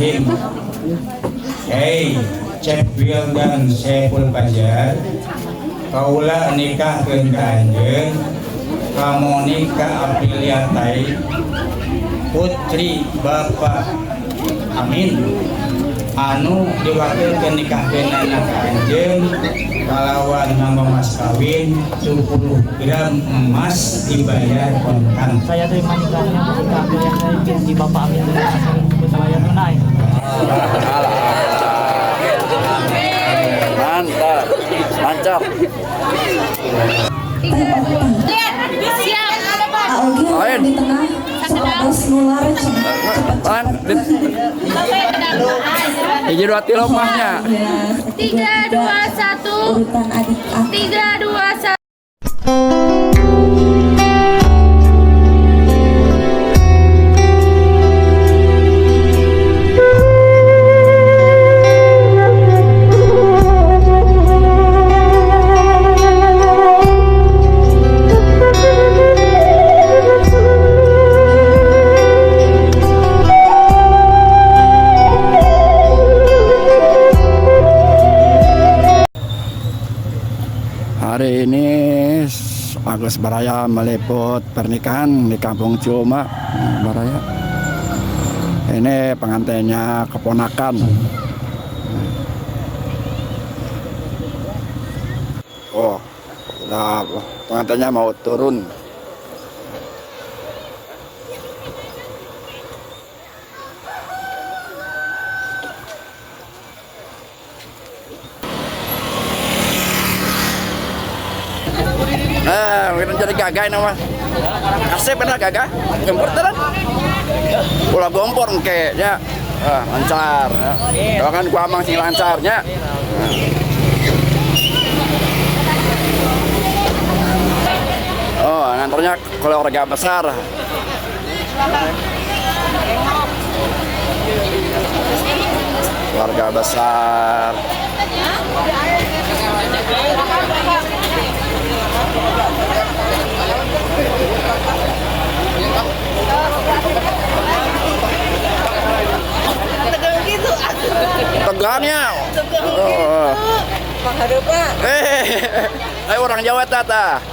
Bismillahirrahmanirrahim. Hei, Cep Wildan Saiful Fajar, kaula nikahkeun ka anjeun ka Monica Aprilia Tai, putri Bapak Amin, anu diwakilkeun nikahkeunana ka anjeun kalawan nganggo mas kawin 10 gram emas dibayar kontan. Saya terima nikahnya Monica Aprilia Tai binti Bapak Amin dengan mas kawin tersebut dibayar tunai. Mantap, lancar. Siap. Aogi Lain. di tengah terus nular cepet. Lan, hiji dua tilu mahnya. 3, 2, 1. Urutan adik A. 3, 2, 1. Hari ini Agus Baraya meliput pernikahan di Kampung Ciuma Baraya. Ini pengantinnya keponakan. Oh, udah pengantinnya mau turun. Mungkin jadi gagah ini mah. Kasih bener gagah. Gempor tenan. Ulah gompor engke nya. Ah, lancar ya. Doakan ku amang sing lancarnya. Oh, ngantornya keluarga besar. Keluarga besar. Tegangnya. Oh. Eh, orang Jawa tata.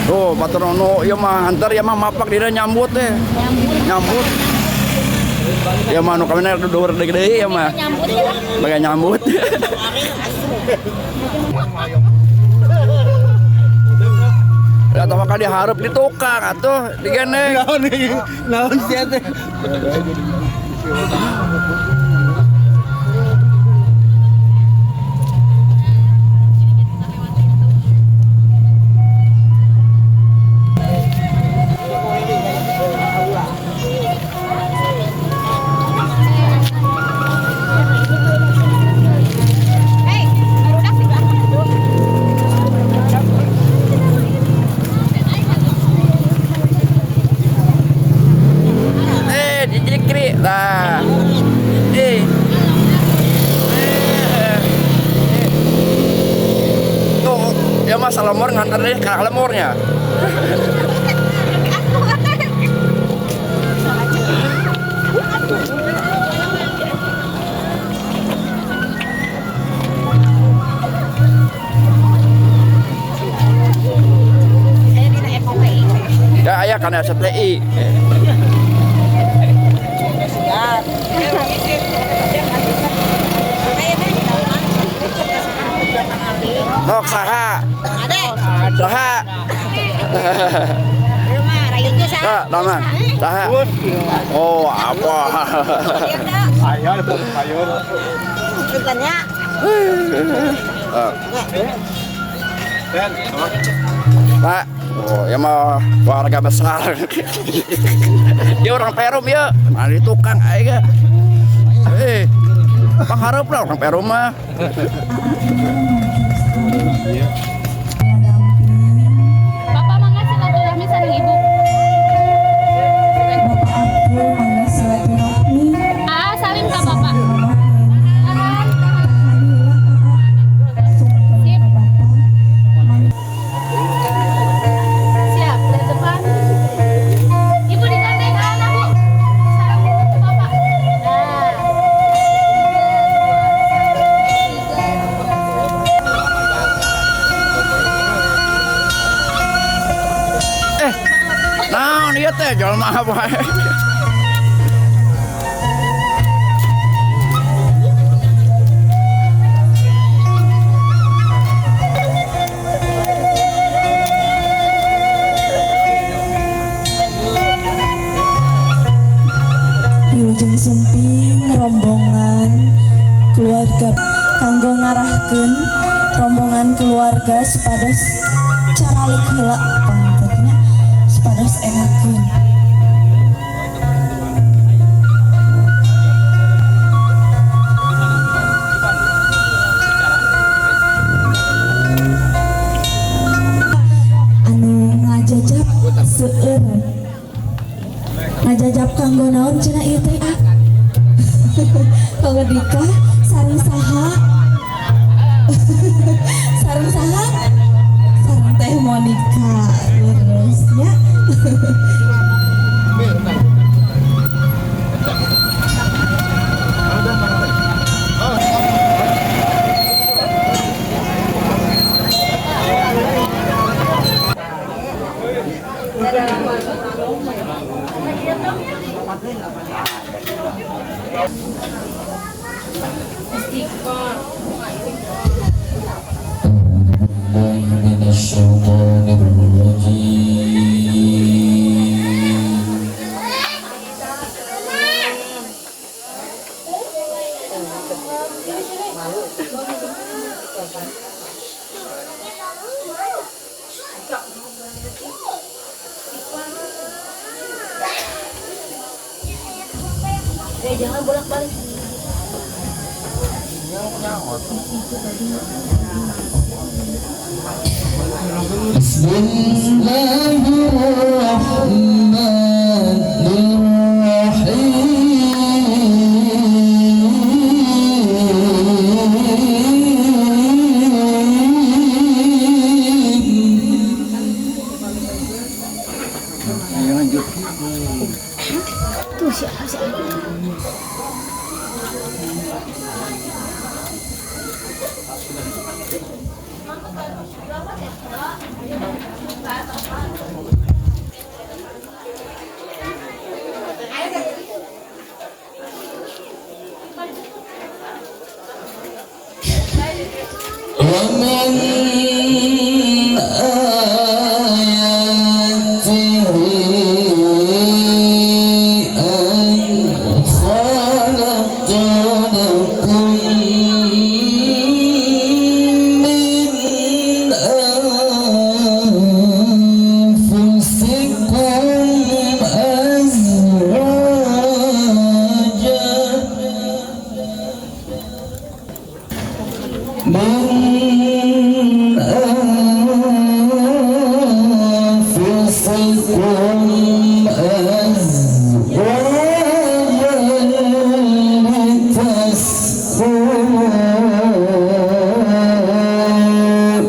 Oh, patrono, iya mah antar ya mah mapak dira nyambut deh. Nyambut. Ya mah nu kami dhuwur gede ya mah. Nyambut ya. Bagai nyambut. Ya tahu kali diharap di tukang atuh digeneng. Naon sia teh? Hei, barudak di belakang. Eh, dijikri. Nah. Eh. Eh. Tuh, ya mah salamor nganter deh ke lemornya. Ya, aya kana STI. Nok saha? Saha? Saha, nama? Saha? Oh, apa? Ayo, ayo. Pak, oh, ya mau warga besar. Dia orang Perum ya, mari tukang aja. Eh, pangharep lah orang Perum mah. Bapak mangga silaturahmi sareng Ibu. Bapak Abdul mangga silaturahmi. Ah, salim ka Bapak. Tahan. Sip. Siap, dari depan. Ibu digandeng anak, Bu. Jelma wae. Wilujeng sumping rombongan keluarga kanggo ngarahkeun rombongan keluarga supados caralik heula panginten nya, supados enakeun. Anu ngajajab seueur, ngajajab kanggo naon cenah ieu teh, ah? Kanggo nikah sareng saha? Sareng saha? Sareng Teh Monica, terus ya. من الشيطان الرجيم. Jangan bolak-balik. بسم الله الرحمن الرحيم. Tuh si si. ومن آياته أن خلق لكم من أنفسكم أزواجا من أنفسكم أزواجا لتسكنوا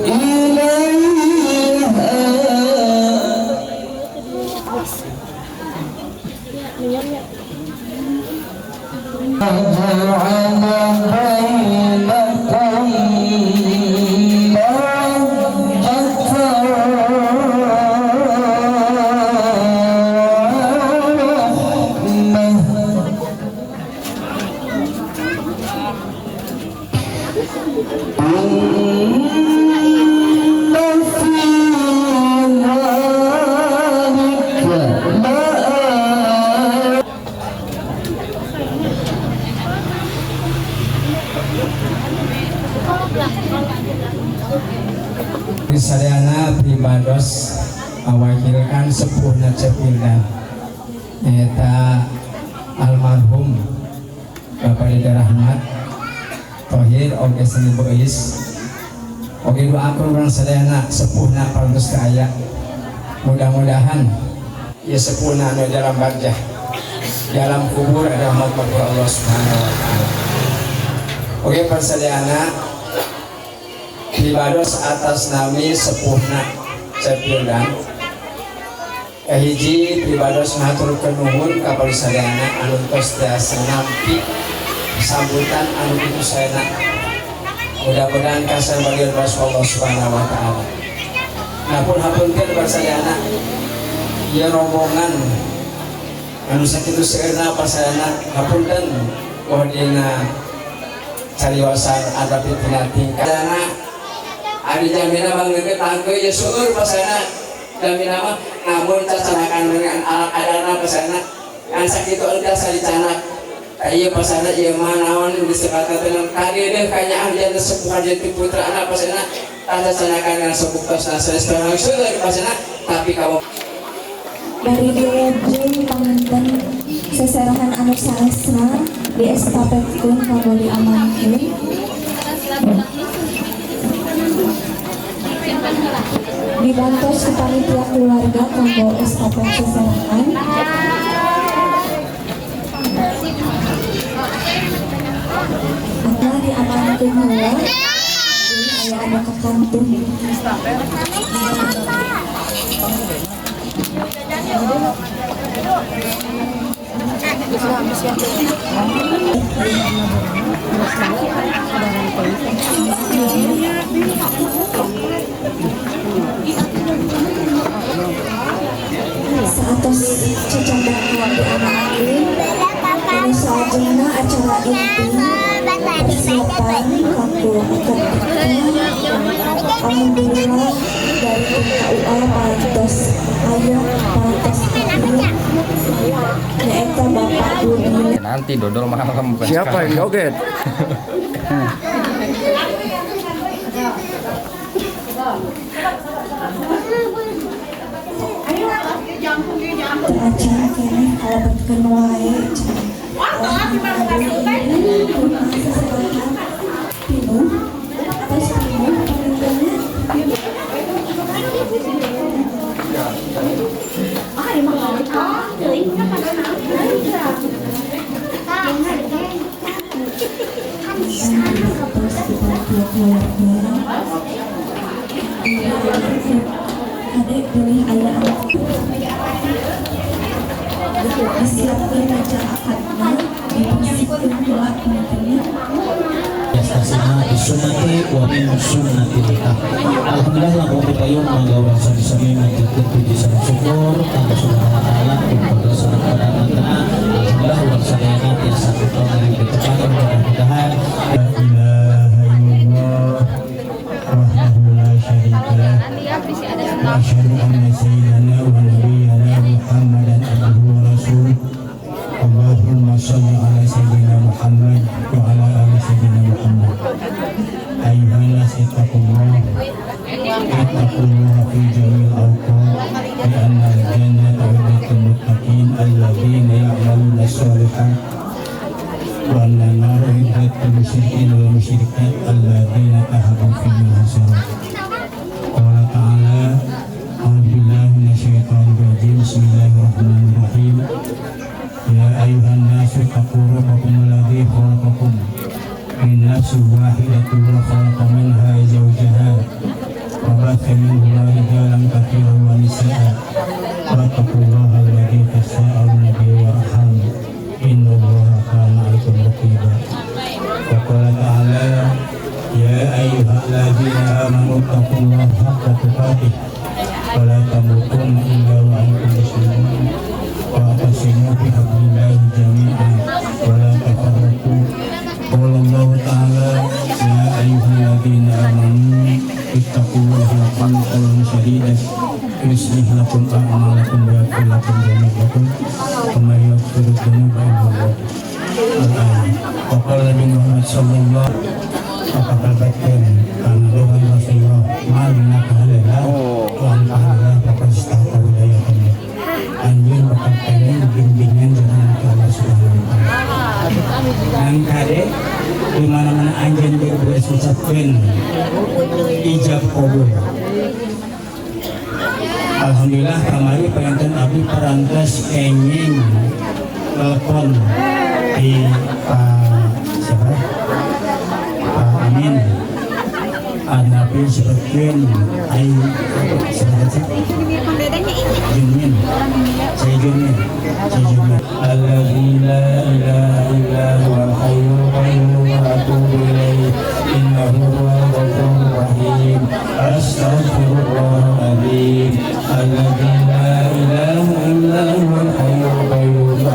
إليها. وجعل بينكم مودة ورحمة. إن في ذلك لآية. Sadayana pribados mewakilkan sepuhna Cep Wildan nyaeta almarhum Bapak Dede Rahmat Tohir oge seni Bois oge doakeun urang sadayana sepuhna parantos ka aya, mudah-mudahan ieu sepuhna anu dalam barjah, dalam kubur ada rahmat Allah Subhanahu wa taala. Oge parsadayana, pribados atas nami sepuhna Cep Wildan, kahiji pribados ngahaturkeun nuhun ka sadayana anu tos tiasa nampi sambutan anu kitu saena, mudah-mudahan kasar bagian Allah Subhanahu wa taala. Nah pun hapunten sadayana, ieu rombongan Anu sakitu seueurna pasayana, hapunten poho dina cariosan ada tina tingkah. Ari jamina banggeut tangke ya seueur pasayana jamina mah, namun cacanakan dengan alat adana pasayana ngan sakitu tiasa dicanak. Ieu pasayana ieu mah naon disebutna teh kadi deh kanyaah janten sepuhan janten putra anak pasayana cacanakan dengan sepuh tosna sanes seueur pasayana tapi kamu Bari dilebur panginten seserahan anu sanesna di estafetkeun kanggo diamankeun. Dibantos ku panitia keluarga kanggo estafet seserahan. Atau diamankeun heula ini aya anu kakantun. Saatos cacandana diamankeun, anu salajengna acara inti persiapan kanggo akad nikah. Alhamdulillah dari tim KUA parantos aya, parantos hadir, nyaeta Bapak Budi. Nanti dodol malam bukan Siapa sekarang. Yang joget? Teu acan keneh kalebetkeun wae. Seserahan pinuh, tos pinuh pangintenna. Terus panitia keluarga kade pilih aya anu disiapkeun meja akadna, dibersihkeun heula pangintenna. Yastasina bisunnati wa min sunnati nikah. Alhamdulillah langkung pipayun mangga urang sami-sami manjatkeun puji sareng syukur ka Allah Subhanahu wa taala kepada sareng pada mantena. Alhamdulillah urang sadayana tiasa kumpul dari tepat, mudah-mudahan La ilaha illallah wahdahu la syarika lah wa asyhadu anna sayyidana wa nabiyyana Muhammadan abduhu wa rasuluh. Allahumma shalli ala sayyidina Muhammad wa ala ali sayyidina Muhammad. Ayyuhan nas ittaqullah, ittaqullaha fi jami'il awqat, li'anna al-jannata u'iddat muttaqin alladzina ya'maluna as-solihat wa anna an-nara u'iddat lil musyrikin wal musyrikat alladzina tahabu fi al-hasanat. Qala ta'ala, a'udzu billahi minasyaitonir rajim, bismillahirrahmanirrahim. Ya ayyuhan nasu taqu rabbakum alladzi khalaqakum min nafsin wahidatin wa khalaqa minha zawjaha wa batha minhuma rijalan katsiran wa nisaa wattaqullaha alladzi tasaaluna bihi wal arham innallaha kana 'alaikum raqiba. Wa qala ta'ala, ya ayyuhalladzina amanu taqullaha haqqa tuqatih wa la tamutunna illa wa antum muslimun. Wa'tasimu bihablillahi jami'an wa la tafarraqu. Qala Allahu ta'ala, ya ayyuhalladzina amanu ittaqullaha wa qulu qawlan sadida yuslih lakum a'malakum wa yaghfir lakum dzunubakum wa may yaghfiru dzunuba illallah. Al-ayat. Wa qala Nabi Muhammad sallallahu alaihi wasallam, kana Rasulullah ma'alina kahalala wa an kahalala faqad istahqa wilayatullah. Anjing bakal pengen bimbingan dengan Allah Subhanahu wa taala. Dan kade di mana-mana anjing beres ucapkeun ijab kabul. Alhamdulillah kamari panginten abdi parantos kenging telepon di Pak siapa? Pak Amin. Anapi sebutkeun ai siapa? Junmin. Saya Junmin. Saya Junmin. Alladzi la ilaha illa huwal hayyul qayyum wa atubu ilaihi innahu huwal ghafurur rahim. Astaghfirullahaladzim alladzi la ilaha illa huwal hayyul qayyum.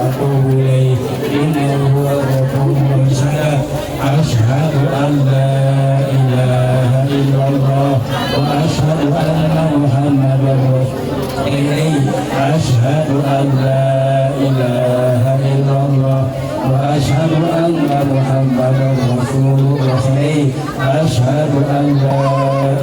ilaha illallah wa asyhadu anna Muhammadar Rasulullah. Asyhadu an la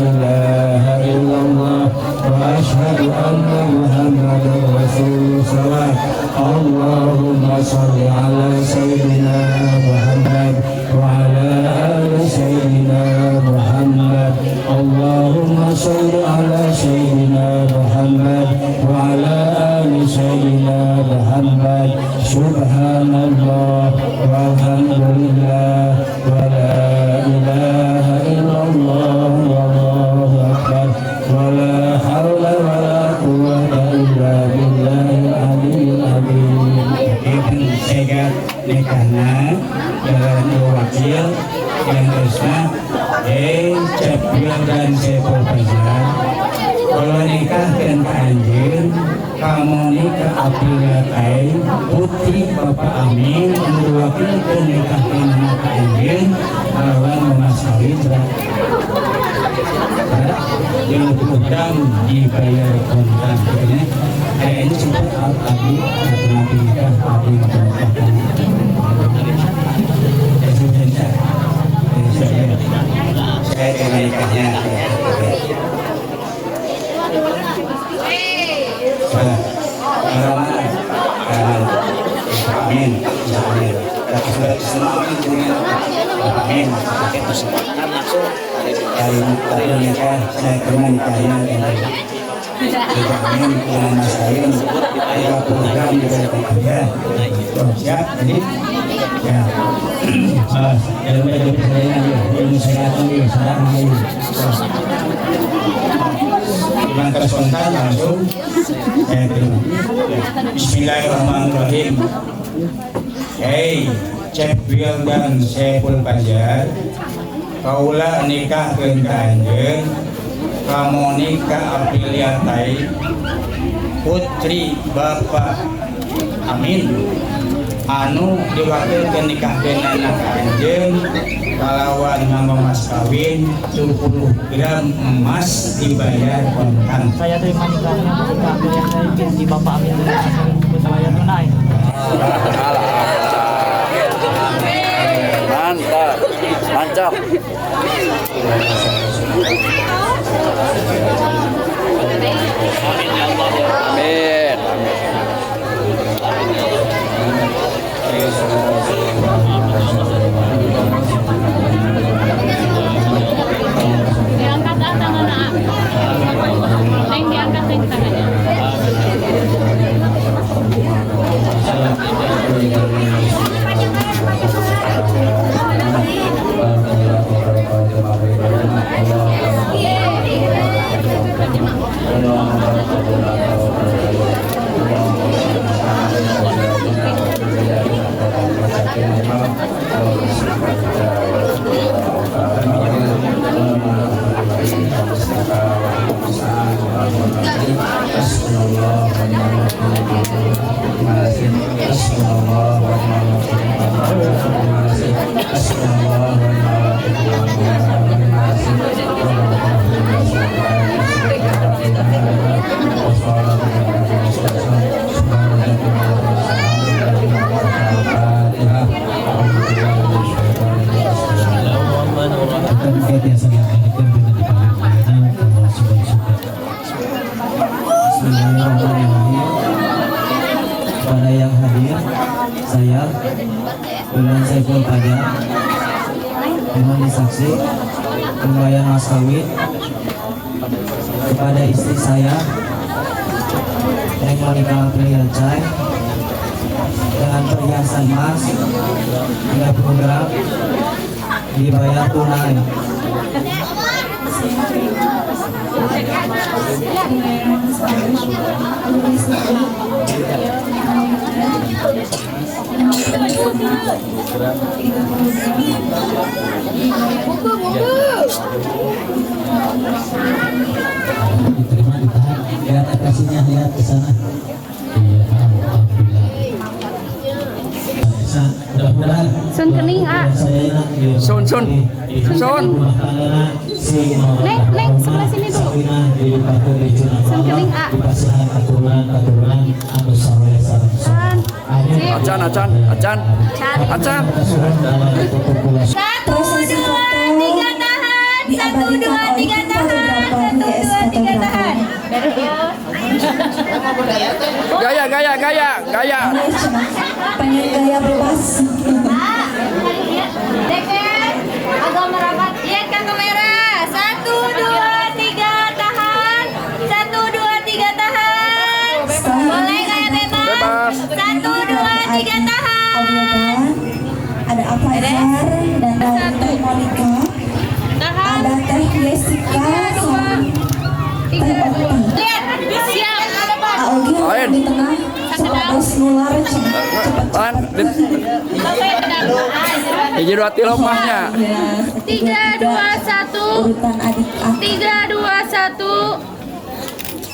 ilaha illallah wa asyhadu anna Muhammadar Rasulullah. Allahumma shalli ala sayyidina Muhammad wa ala ali sayyidina Muhammad. Allahumma shalli ala sayyidina Muhammad wa ala ali sayyidina Muhammad. Subhanallah walhamdulillah wa la ilaha illallah wallahu akbar wa la hawla wa la quwwata illa billahil aliyyil azim. Sehingga nikahna dengan wakil yang terusna Cepil dan Saiful Fajar. Kalau nikah dan anjir kamu nikah Aprilia Tai putri Bapak Amin yang diwakilkan nikah anak anjir lawan mas kawin yang utang dibayar kontan. Kayaknya sempat abdi nanti nikah abdi nikah. Saya dengan nikahnya. Amin. Amin. Amin. Dari nikah saya terima nikahnya. Amin. Dengan mas kawin, ada program juga ya. Siap, jadi ya. Spontan langsung saya terima. Bismillahirrahmanirrahim. Hey, Cepil dan Saiful Fajar, kaula nikah ke anjeun, kamu nikah Aprilia Tai, putri Bapak Amin, anu diwakilkan nikah anak anjeun kalawan nganggo mas kawin 70 gram emas dibayar kontan. Saya terima nikahnya Monica Aprilia Tai binti Bapak Amin dibayar tunai. Mantap, mantap. Amin. Diangkat tangan A. Neng diangkat neng tangannya. Kepada yang hadir, saya Bulan Saiful Fajar dengan disaksi pembayaran mas kawin kepada istri saya Neng Monica Aprilia Cai dengan perhiasan emas 30 gram dibayar tunai. Diterima, ditahan, lihat apresinya, lihat ke sana. Iya, alhamdulillah. Mudah-mudahan. Sun kening, ah. Sun, sun. Sun. Neng, neng, sebelah sini dulu. Sun kening, ah. Sun. Acan, acan, acan, acan. Satu, Prosesi dua, foto tiga, tahan. Satu, diabadikan dua, oleh tiga, tim tahan. fotografer Satu, YS dua, tiga, Fotografer. tahan. Gaya, gaya, gaya, gaya. Ini cenah, pengen gaya bebas. Deket, agak merapat. Lihat ke kamera. Satu, dua, tiga, tahan. Satu, dua, tiga, tahan. Setelah Boleh ini gaya bebas. Bebas. Satu, dua, tiga, tahan. Awildan, ada Afajar dan dari Teh Monica, Tahan. ada Teh Jessica sama Teh Okta. Lihat. Siap. Aogi Lain. yang di tengah sok nular cenah, Lan, cepet-cepet. Hiji dua tilu mahnya. Ya, Tiga, dua, satu. Urutan adik aku. Tiga, dua, satu.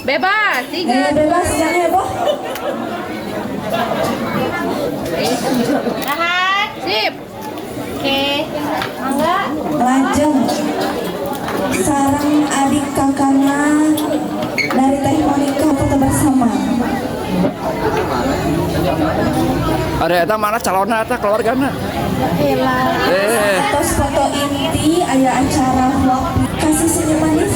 Bebas. Tiga, Gaya bebas jangan heboh. tahan. Sip. Oke. Angga. Lajeng sareng adik kakakna dari Teh Monica foto bersama. Ada eta mana calonna eta keluargana? Eh, Atos foto inti aya acara vlog kasih senyum manis.